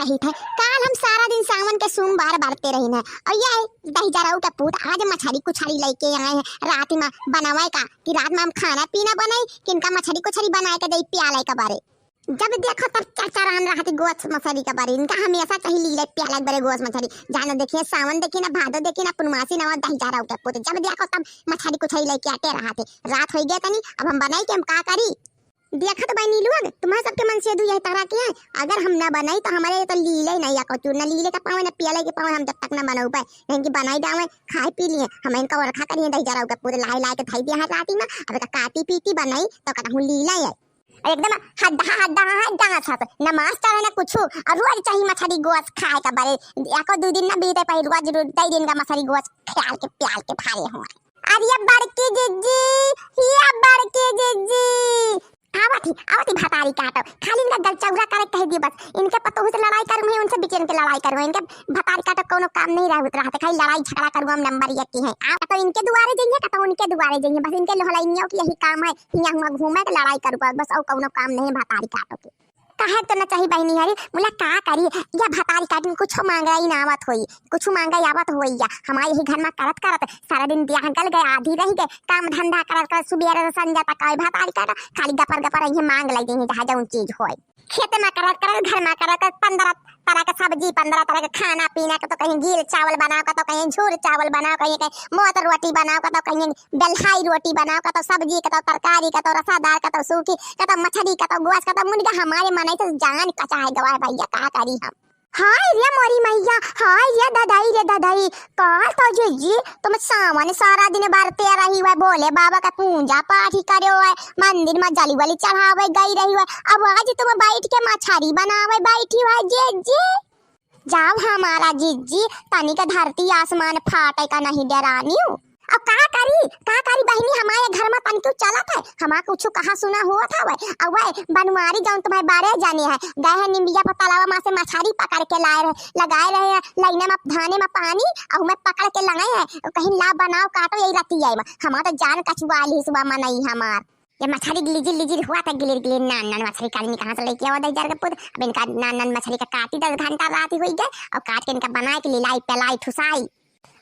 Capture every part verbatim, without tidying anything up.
कही था, काल हम सारा दिन सावन के सोमवार बरते रही है, और ये दहिजरऊ के पूत आज मछरी कुछरी लेके आए हैं रात में बनावे का, कि रात में हम खाना पीना बनाई, कि इनका मछरी कुछरी बनाए के दे प्याले के बारे। जब देखो तब चरचरान रहती गोस मछरी के बारे, इनका हमेशा चाही लीले प्याले के बारे गोस मछरी। जाना देखिए सावन देखी ना, भादो देखी ना, पुनवासी ना, दहिजरऊ के पूत जब देखो तब मछरी कुछरी लेके आते रहते। रात हो गया तनी, अब हम बनाई के हम का करी? देखत बहिनी लोग, तुम्हारे सबके मन से दू यही तरह के हैं। अगर हम ना बनाई तो हमारे ये तो लीले नहीं या कचू, ना लीले के पावे, ना पियाले के पावे, हम जब तक ना बनऊ पाए, नहीं कि बनाई डावे, खाए पी लिए, हम इनका ओरखा करिए, दहिजरऊ के पूत लाए लाए के धई दिया है राती में। अब तो काटी पीटी बनाई तो कहूँ लीला है। और एकदम हड्डा हड्डा है, डांस है, ना मास्टर है ना कुछ, और रोज चाही मछरी गोस खाए का बारे। एको दू दिन ना बीते पाई, रोज रोज दई दिन का मछरी गोस ख्याल के प्याल के भारे हो। अरे ये बड़की जिज्जी, ये बड़की जिज्जी, आवत ही, आवत ही भतारी काटो। खाली इनका गलचौरा करे कह दिए बस। इनके पतोह से लड़ाई करूँ है, उनसे बिचन के लड़ाई करूँ है। इनके भतारी काटो कोनो काम नहीं रहत रहते, खाली लड़ाई झगड़ा करूँ हम नंबर एक की है। आप तो इनके दुआरे जाइए, तो उनके दुआरे जाइए, बस इनके लोहलैनियों की यही काम है, हियाँ हुआ घूमे के लड़ाई करूँ बस, और कोनो काम नहीं भतारी काटो के। कहे तो न चाही बहिनी हरी, मुला का करी, या भतारी काटिन कुछ मांगे ही ना आवत होई, कुछ मांगे आवत होई या। हमारे यही घर में करत करत सारा दिन बियाह गल गए, आधी रह गए, काम धंधा करत करत सुबेरे से संझा तक आए भतारी काटा, खाली गपर गपर यही मांग लग देनी, जहाँ जौन चीज होए। खेत में करत करत, घर में करत करत, पंद्रह तरह के सब्जी, पंद्रह तरह के खाना पीना के, तो कहीं गील चावल बनाओ का, तो कहीं झूर चावल बनाओ, कहीं, कहीं मोट रोटी बनाओ का, तो कहीं बेल्हाई रोटी बनाओ का, तो सब्जी का, तो तरकारी का, तो रसादार का, तो सूखी का, तो मछली का, तो गोस का, तो मुर्गा। हमारे मनई से जान कचाए गवा है भैया, का करी हम। हाय रे मोरी मैया, हाय रे ददाई रे ददाई, का तो जिज्जी, तुम सावन सारा दिन बरते रही हुए, भोले बाबा का पूजा पाठ ही करे हुए, मंदिर में जली वली चढ़ावे गई रही हुए, अब आज तुम बैठ के मछरी बनावे बैठी हुए जिज्जी। जाओ हमारा जिज्जी, तनिक धरती आसमान फाटे का नहीं डरानी हूँ। अब का करी, का करी बहिनी, हमारे घर में तनिक चलत है, हमार कुछ कहा सुना होत हवे। अब वह बनवारी जौन तुम्हारे बारे जाने है, गए हैं निमिया पर तलावा में से मछरी पकड़ के लाए रहे, लगाए रहे हैं लाइने में धाने में पानी, और मैं पकड़ के लाए हैं, कहीं ला बनाओ काटो यही रतिया में। हमार तो जान कचुआ ली सुबह मनई हमार। ये मछरी गिलिजिर लिजिर हुआ था, गिलिर गिलिर नान नान मछरी काली कहाँ से लेके आवा दहिजर के पूत। अब इनका नान नान मछरी का काटी, दस घंटा रात ही हुई गए, और काट के इनका बनाए के लिलाई पेलाई ठुसाई।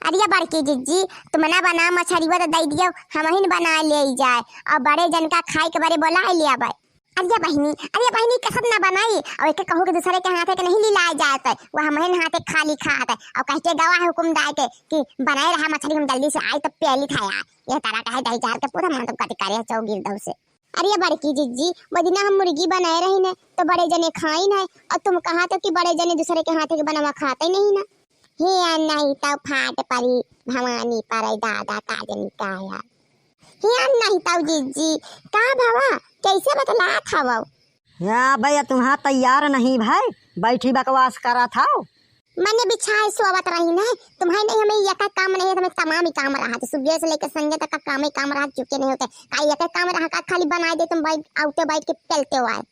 अरे ये बड़की जिज्जी, तुम ना बना मछरिया तो दे दियो, हम ही बना ले जाए, और बड़े जन का खाए के बारे बोला ले आवे। अरे बहिनी, अरे बहिनी, कसत ना बनाई, और एक कहू के दूसरे के हाथे के नहीं लिलाए जात है, वो हम ही हाथे खाली खात है, और कह के गवा है हुकुम दाए के कि बनाए रहा मछरी, हम जल्दी से आई तो प्याली था यार। यह तरह का है दहिजर के पूत, मन तो कति करे चौगिर दौ से। अरे बड़की जिज्जी, वो दिना हम मुर्गी बनाए रही न, तो बड़े जने खाई न, और तुम कहा तो कि बड़े जने दूसरे के हाथे के बनवा खाते नहीं ना। हे नहीं तो फाट परी भवानी पर दादा का जनी काया। हे नहीं तो जिज्जी, का भवा, कैसे बतलात हवो? या भैया, तुम्हारा तैयार नहीं भाई, बैठी बकवास करा था। मने बिछाए सोवत रही न, तुम्हारे नहीं हमें यका काम नहीं है, तुम्हें तमाम ही काम रहा, तो सुबह से लेकर संझा तक का काम ही काम रहा, चुके नहीं होते। का यका काम रहा का खाली बनाए दे, तुम बैठ, आउते बैठ के पेलते हो आए।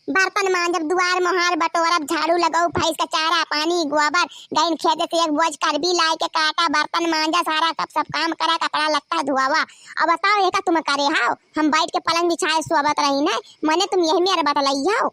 बर्तन मांजब, दुआर मोहार बटोरब, झाड़ू लगाओ, भैंस का चारा पानी गोबर, गइन खेत से एक बोझ करबी लाए के काटा, बर्तन मांजा, सारा सब सब काम करा, कपड़ा लत्ता धोआवा। अब बताओ ये का तुम करे हाओ? हम बैठ के पलंग बिछाए सोवत रही न, मने तुम यही मेर बतलई हाओ।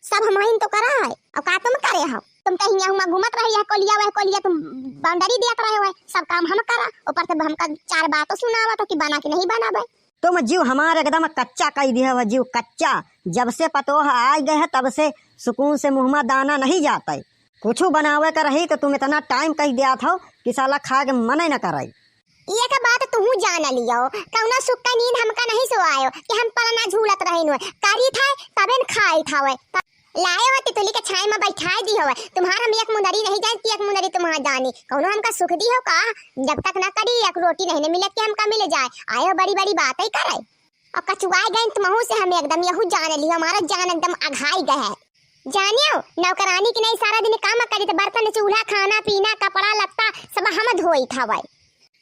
सब हमहिन तो करा है, और का तुम करे हो? तुम कहीं यहाँ हुआ घूमत रहे, यह कोलिया वह कोलिया, तुम बाउंड्री दियत रहे हो, सब काम हम करा, ऊपर से हमका चार बातों सुनावा तो कि बना कि नहीं बनावे। तुम जीव हमार एकदम कच्चा कई दिया हुआ, जीव कच्चा। जब से पतोह आ गए है तब से सुकून से मुँह में दाना नहीं जाता है। कुछ बनावे का रही तो तुम इतना टाइम कह दिया था कि साला खा के मन ही न करे। ये का बात तुहू जान लियो, कौनो सुख का नींद हमका नहीं सोआयो कि हम पलना झूलत रहिन हुए, करी था तबे न खाई था हुए। लाए हो तितुली के छाई में बैठाए दी हो, तुम्हार हम एक मुंदरी नहीं जानती, एक मुंदरी तुम्हार जानी, कौनो हमका सुख दी हो का? जब तक ना करी एक रोटी नहीं न मिलत के हमका मिल जाए, आए हो बड़ी बड़ी बातें करे। और कचुआए गए तुमहू से हम एकदम यहू जान लियो, हमारा जान एकदम अघाई गए है। जानियो, नौकरानी की नहीं सारा दिन काम करी तो बर्तन चूल्हा खाना पीना कपड़ा लत्ता सब हम धोई था भाई।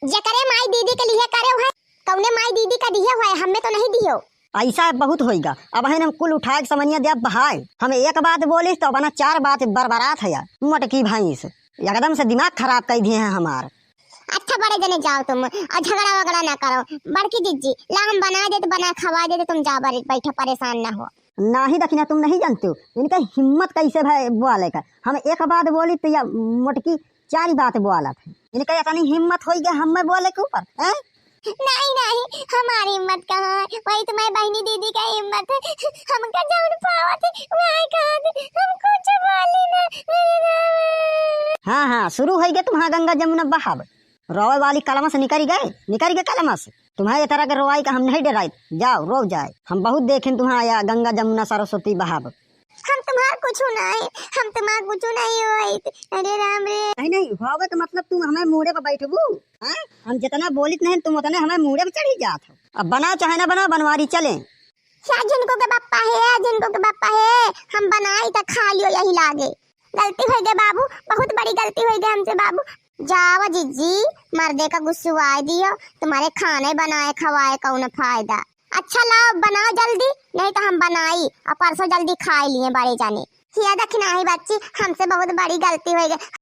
जकरे माई दीदी के लिए करे हुए, कौने माई दीदी का दिए हुए, हमें तो नहीं दियो। ऐसा बहुत होइगा, अब है हम कुल उठाए के समनिया दे बहाए। हम एक बात बोली तो अपना चार बात बरबरात है यार, मोटकी भैंस एकदम से दिमाग खराब कर दिए हैं हमार। अच्छा बड़े जने जाओ तुम और झगड़ा वगड़ा ना करो। बड़की जिज्जी ला हम बना दे तो बना खवा दे तो तुम जाओ बड़े, बैठो परेशान ना हो। नाही दखिना, तुम नहीं जानते हो इनका हिम्मत कैसे भय बोले का। हम एक बात बोली तो या मोटकी चारी बात बोलत है। इनका इतनी हिम्मत होई गया हमें बोले के ऊपर, हैं? नहीं, नहीं, हमारी हिम्मत कहाँ है? वही तुम्हारी बहनी दीदी का हिम्मत है। हमका जौन पावत है, वही खात है। हम कुछ बोली ना। हाँ, हाँ, शुरू होई गया तुम्हारा गंगा जमुना बहाव। रोवे वाली कलमा से निकल गए, निकल गए कलमा से। तुम्हारे ये तरह के रोवाई का हम नहीं डराई। जाओ, रो जाए। हम बहुत देखें तुम्हारा या गंगा जमुना सरस्वती बहाव। हम तुम्हार कुछ नहीं, हम तुम्हार कुछ नहीं होइत। अरे राम रे। नहीं, नहीं, होवे के मतलब तुम हमें मूड़े पर बैठबू? हाँ? हम जितना बोलित नहीं, तुम उतने हमें मूड़े पर चढ़ी जात हो। अब बनाओ चाहे ना बनाओ, बनवारी चले। क्या झिनको के बप्पा है, झिनको के बप्पा है, हम बनाई त खा लियो यही लागे। गलती होई गए बाबू, बहुत बड़ी गलती होई गए हमसे बाबू। जाओ जिज्जी, मर्दे का गुस्सुआए दियो, तुम्हारे खाने बनाए खवाए कौन फायदा। अच्छा लाओ बनाओ जल्दी, नहीं तो हम बनाई और परसों जल्दी खाए लिए बड़े जाने। हिया दखिनाही बच्ची, हमसे बहुत बड़ी गलती होई गए।